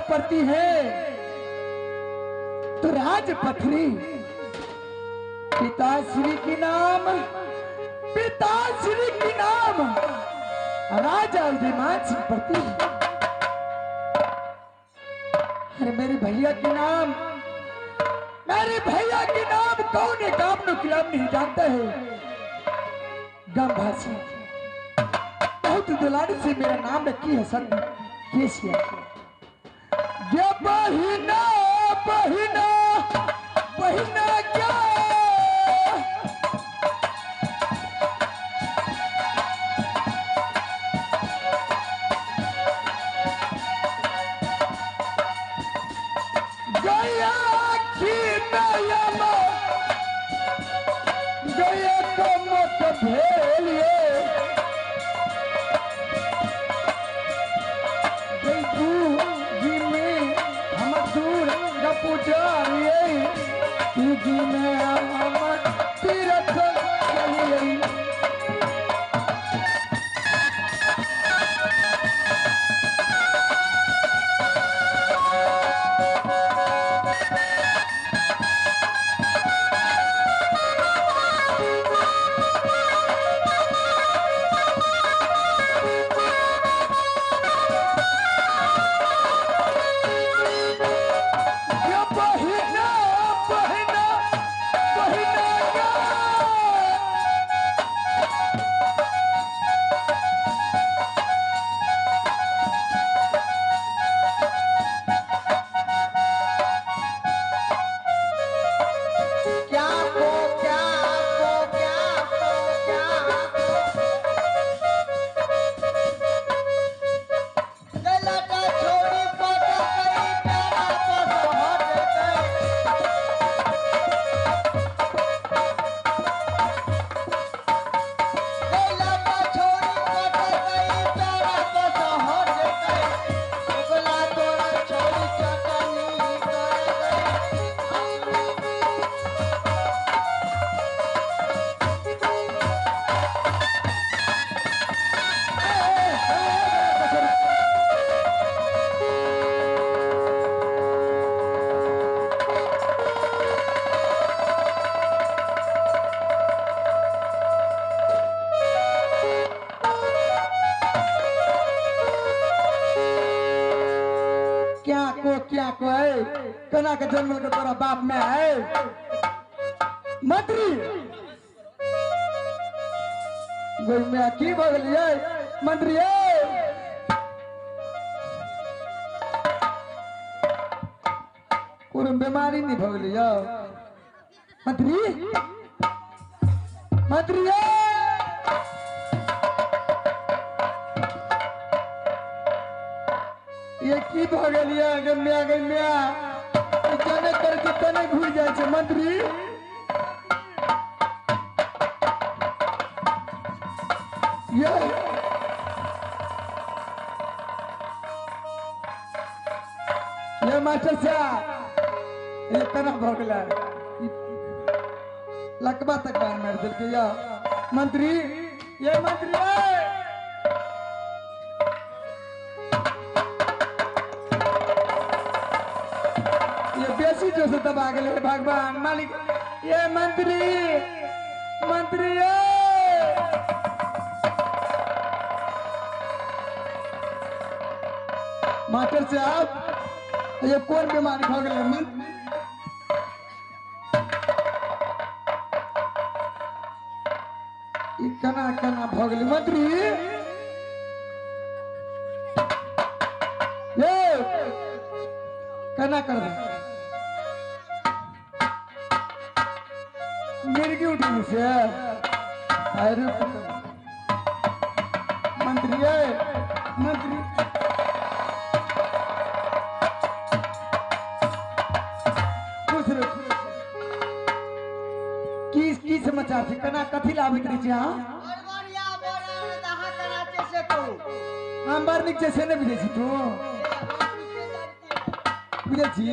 पड़ती है तो राजपत्नी। पिताश्री की नाम, पिताश्री की नाम राजा उदयमान सिंह पड़ती है। अरे मेरे भैया के नाम, मेरे भैया के नाम कौन है काम किलाम नहीं जानता है। गंभासी बहुत दुलारी से मेरा नाम रखी है सर केसिया। ये बहिना बहिना बहिना क्या गया की नयमा गया कमत भेलिए पुजारिए जी में हम तीरथ चलिए। क्या को है कना के जन्म के तोरा बाप में है मंत्री गोई में की भऽ गेलियै मंत्री कोनो बीमारी नहीं भऽ गेलियै मंत्री मंत्री ये की भऽ गेलियै गम्या गम्या जने कर के तने घुर जाइ छै मंत्री। ये ये मास्टर साहब ये केना भऽ गेलै लकबा तक बार मारि देलकै या मंत्री। ये मंत्री जो से दबा गए भगवान मालिक। ये मंत्री मंत्री मास्टर साहब ये कौन बीमारी भऽ गेलै मंत्री केना केना भऽ गेलै मंत्री। ये केना करबै मिर्गी उठी से अरे मंत्री मंत्री खुश रहो। की समाचार छै केना कथी लाबैत रहै छै अहाँ? हम बड़ नीक छै से नहि बुझै छी तू बुझै छी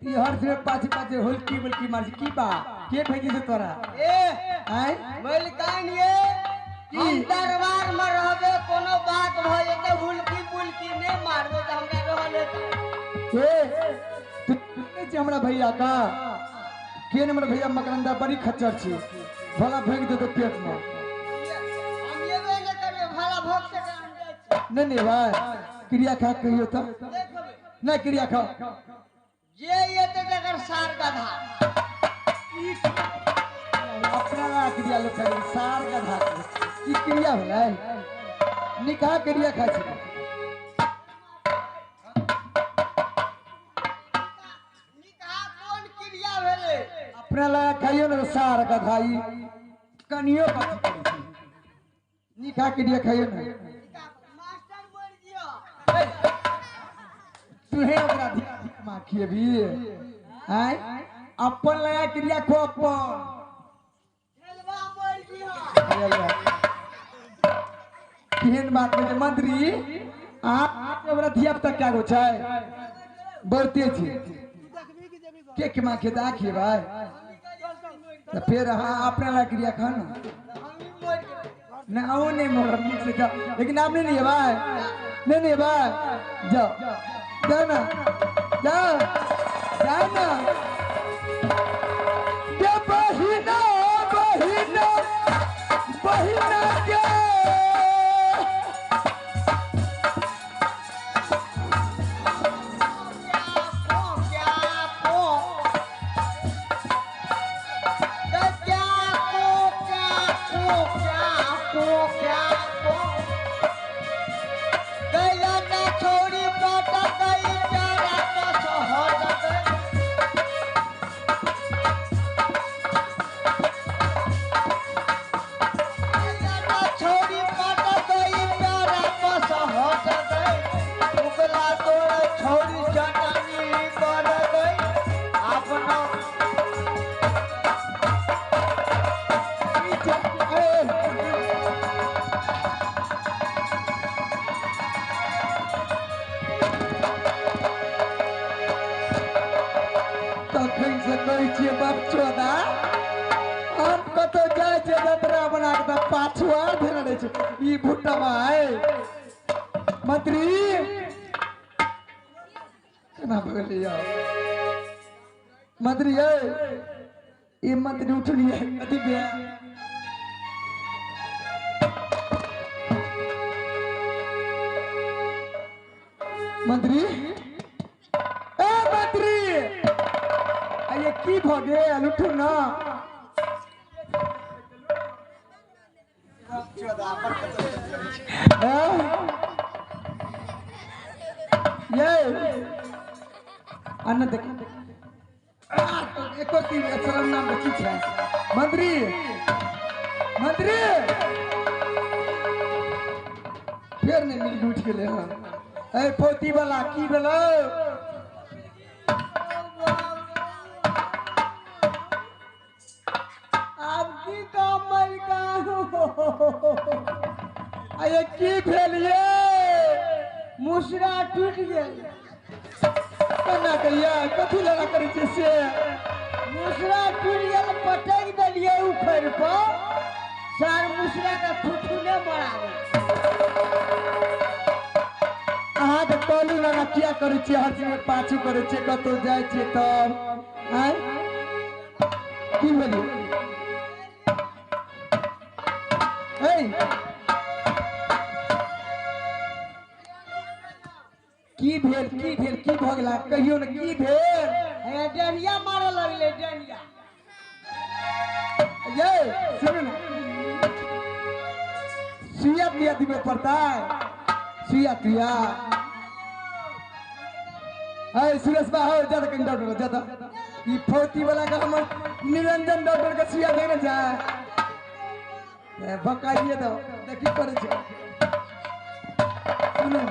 ई हर से पाँच पाँच होलकी बोलकी मार की बा के भेजी से तोरा ए आय मलिकान ये हम दरबार में रहबे कोनो बात भ जेते हुलकी बुलकी नै मारबे त हमरा रहल हेतै। ए तू सुनै छी हमरा भैया का के हमर भैया मकरंदा बड़ी खच्चर छी भला भोग देतो पेट में। हम एबे ने करबै भला भोग से हम जाइ छी। नहीं नहीं भाई क्रिया खा कहियो त नहीं क्रिया खा जे एते तकर सार गधा अपना ला क्रिया लोग खाइ सार गधा ई क्रिया भेलै निकाह क्रिया खा छी। निकाह कोन क्रिया भेलै? अपना ला खाइयो ने सार गधा ई कनियो कथी करै छी निकाह क्रिया खाइयो ने। मास्टर बोल दियो तुहे ओकरा माखिए भी आय अपन लगा क्रिया खो अपन ढेलवा बोल दियो। केहन बात में मंत्री आप हमरा धिया पुता क्या गो छै बढ़ते छी के माखे दा खिएबै त फेर अहाँ अपना ला क्रिया खा ना ना आओ नहीं मोर नीक से जाओ लेकिन आप नहीं नहीं भाई नहीं नहीं भाई जाओ जाओ ना जाओ जाओ ना के बहिना बहिना बहिना के मंत्री केना भगलिया मंत्री ये मंत्री उठलिए कथी बे मंत्री ए मंत्री ये की भ गेल उठू ना। ये अन्न देख एको तीन अक्षर नाम के की छै मंत्री मंत्री फेर नहीं मिल उठ गेलै हन। ए पोती वाला की भेलै? आब की काम मर का अये की भेल ये? मुसरा टूट गेल। केना कहिया कथी लड़ा करै छियै से? मुसरा टूट गेल पटकि देलियै उखड़ि पर सार मुसरा के थुथुने मरा गेल। अहाँके कहलू ना किया करै छियै हर चीज में पाछू करै छियै कतौ जाइ छियै तब आँय की भेलै? ऐ की भेल की भेल की भ गेला कहियो ने की भेल? हे डंडिया मारे लगले डंडिया। ये सुन ना सुइया पिया दिबे पड़ता है सुइया पिया। है सुरेश बा हो ज्यादा कहीं डॉक्टर ज्यादा ई फौती वाला का हमर निरंजन डॉक्टर के सुइया देने जाए भकाइए दो देखी पड़े छै। सुनू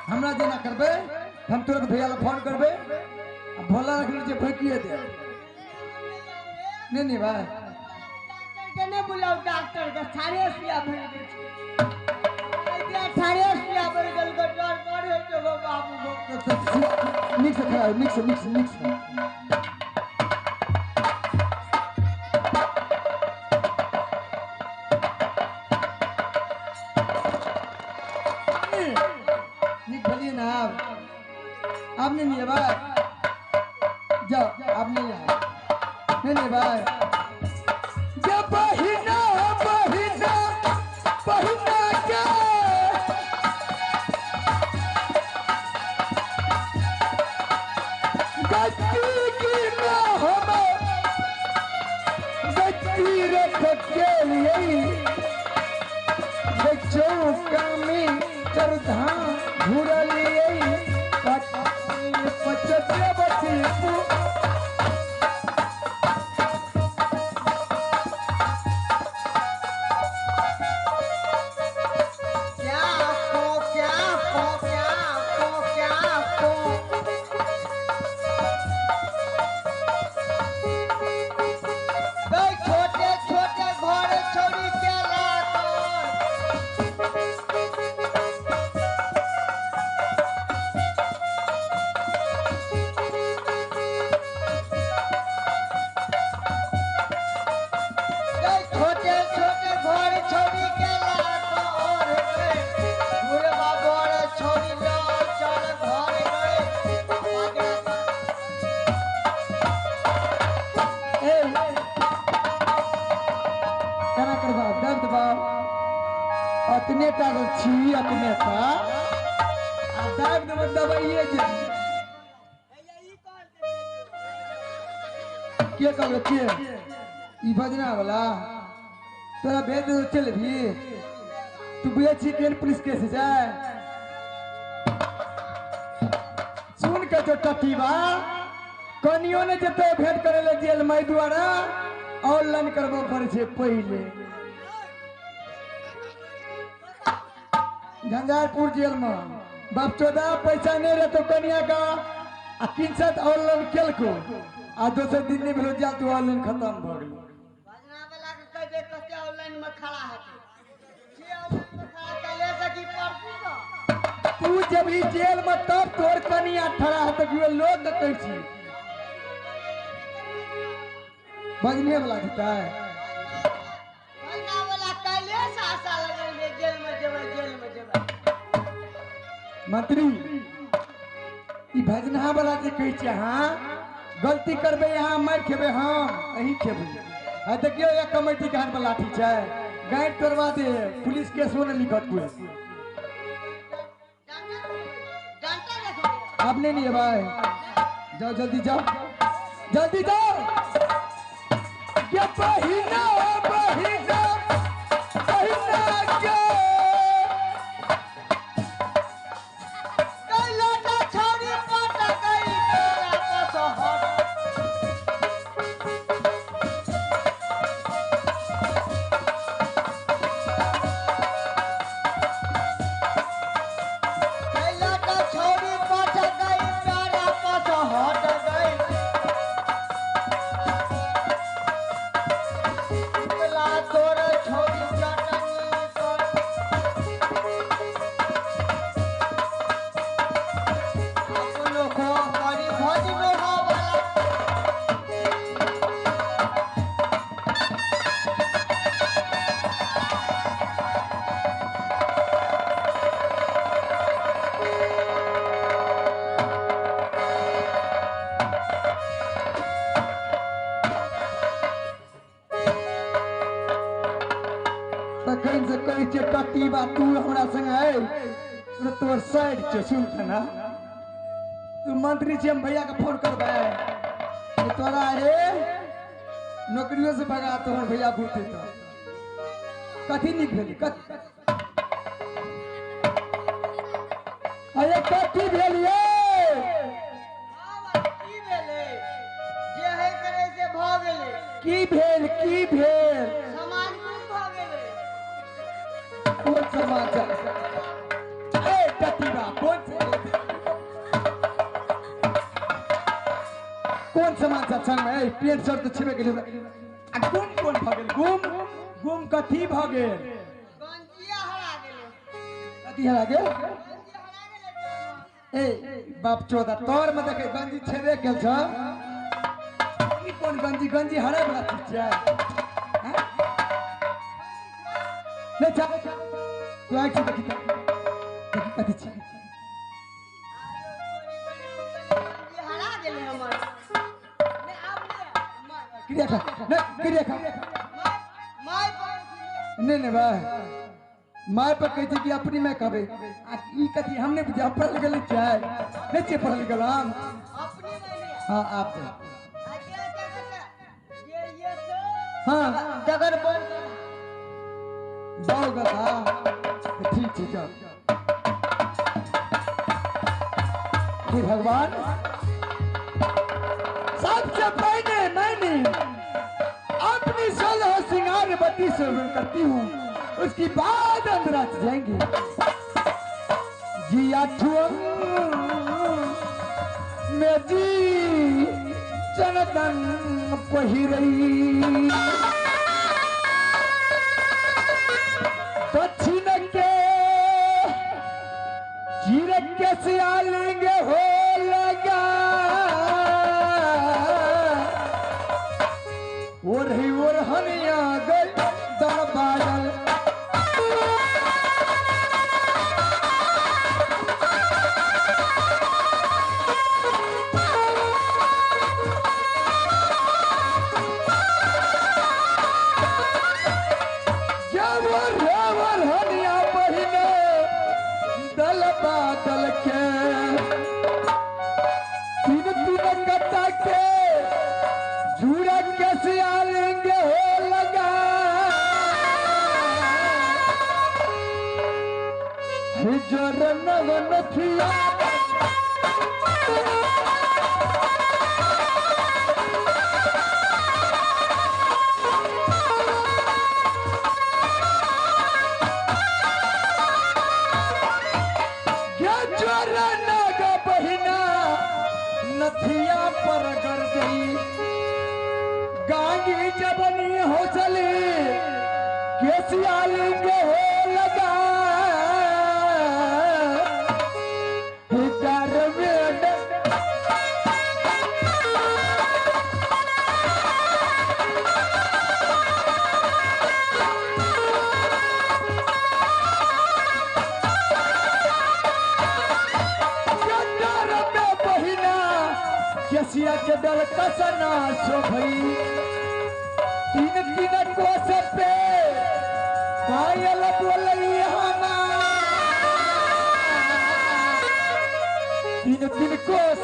हमरा जेना करबै हम तुरंत भैया ला फोन करबै आ भोला रखने छै भोकिए दे। नहीं नहीं भाई डॉक्टर के नहीं बुलाओ डॉक्टर के साढ़े सुइया भरि गेल छै। साढ़े सुइया भरि गेल के डर करे छै बाबू। नीक से खड़ा नीक से नीक से नीक से नीक भेलियै ना आब? आब नहीं लेबै जाओ अब नहीं आए नहीं लेबै जब बहिना बहिना बहिना के गति की ना हम गति रख के लिए चौका में चरधा घुरलिए क्या को क्या को क्या को क्या को छोटे छोटे घर छोड़ी के लाकर छोटे छोटे घर छोड़ी के लाकर बुढ़वा बड़ छोड़ी लो चल घर गए। ए केना करबा दर्द बाब अतने टा तो छी अतने टा आ दाब देब दबाइए जे के कहलो के ई भजना वाला तोरा भेज दे चल भी तू बुझै छी केहन पुलिस केस जाए सुन के जो टटीबा कनियो ने जते भेंट करे ले जेल में द्वारा ऑनलाइन करबो पड़े छै पहिले झंझारपुर जेल में बाप चौदह पैसा नहीं रहतो कनिया का आ किनसत ऑनलाइन केलको आ दोसर दिन नहीं भेलो जा तू ऑनलाइन खत्म भ गेल। भजना वाला के कह दे कते ऑनलाइन में खड़ा हेतै जे ऑनलाइन में खड़ा कले सकी परसू तो तू जब ही जेल में तब तोर कनिया ठड़ा हेतौ कि लोग के कहै छी बजने वाला देतै। भजना वाला कले से आशा लगल जे जेल में जेबै जेल में जेबै। मंत्री ई भजनहा वाला जे कहै छै अहाँ गलती करबै अहाँ मारि खेबै हम अहीं खेबै। आ देखियौ एक कमेटी के हाथ में लाठी छै गाँठ तोड़वा दे पुलिस केसो ने लिखत कोई। डंटा देखो अब नहीं नहीं भाई जाओ जल्दी जाओ जल्दी जाओ। ये बहिना बहिना बहिना के कैला छौड़ी पट गई तोरा पसहर कैला छौड़ी पट गई तोरा पसहर गई ला तोर छौड़ी चटनी पर अपनो खो करी भजनो हो वाला तखन से कहै छियै टटीबा तू हमरा संग आय तोर साइड छै सुन ना तू मंत्री छी हम भैया के फोन करबै जे तोरा रे नौकरियो से भगा तोहर भैया घुरते तो कथी नीक भेल अरे कथी भेल ये की भेलै जे है करे से भ गेलै। की भेल की भेल सामान गुम भ गेलै। कौन समाचार ए टटीबा कौन से कौन समाचार संग में ए पेंट शर्ट तो छेबे गेलै आ गुम कोन भ गेल गुम गुम कथी भ गेल गंजिया हरा गेलै। कथी हरा गेल गंजी हरा गेलै ए बाप चौदह तोर में देखे गंजी छेबे गेल छ ई कोन गंजी गंजी हरा वाला चीज छै हैं नहीं जा तू आँख से देखी देखी कथी छै। आरो तोरी बहिन क्रिया खा नहीं क्रिया खा my नहीं नहीं भाई my पर कहै छै कि अपनी मैं कहबै आ ई कथी हम नहीं बुझे, हम पढ़ल लिखल नहीं छियै, नहीं छियै पढ़ल लिखल हम। अपनी नहीं। हाँ आप जाओ। हाँ जगर बोल जाओ गधा ठीक है जाओ। हे भगवान, सबसे पहले मैंने अपनी 16 सिंगार बत्ती से करती हूँ, उसकी बाद अंदर जाएंगे। जी आठुआ में जी चंदन पहिरई दक्षिण के चीर के सियालेंगे हो लगा और ही और हनिया गई दल बादल। बादल के तीन तीन कटा के जूड़ा कैसे आलेंगे हो लगा जोर नथिया नथिया पर गर गई गांगी जबनी हो चली केसिया लेंगे हो लगा डर में केसिया के डर कसना शोभई तीन तीन कोस पे पायल बोलई हमा तीन तीन कोस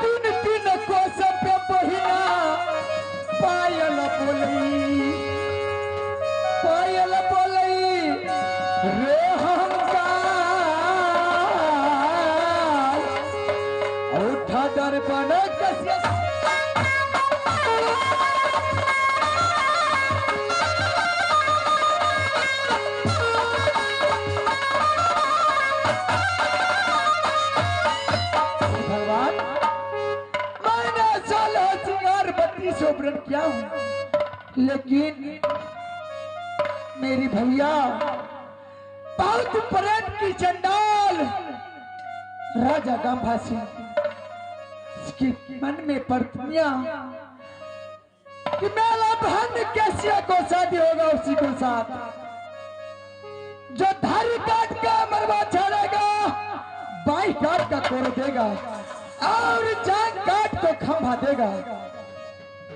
तीन तीन कोस पे बहिना पायल बोलई पायल बोलई रे हमका उठा दर्पण कसिया भगवान मैंने 16 सिंगार 32 व्रण किया हूं, लेकिन मेरी भैया बहुत प्रेम की चंडाल राजा गंभा सिंह इसके मन में प्रतिज्ञा कि मेरा बहन कैसिया को शादी होगा उसी को साथ जो धारी काट का मरवा छाड़ेगा, बाई काट का कोर देगा और जान काट को खंभा देगा।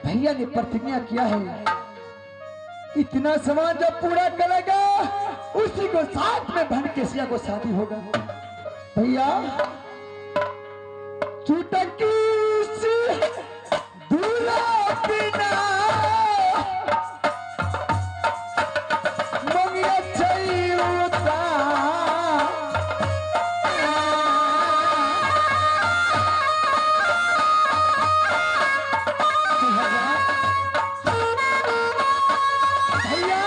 भैया ने प्रतिज्ञा किया है, इतना सामान जब पूरा करेगा उसी को साथ में बहन केसिया को शादी होगा। भैया चुटकी से दूल्हा बिना मंगिया चाहिए। भैया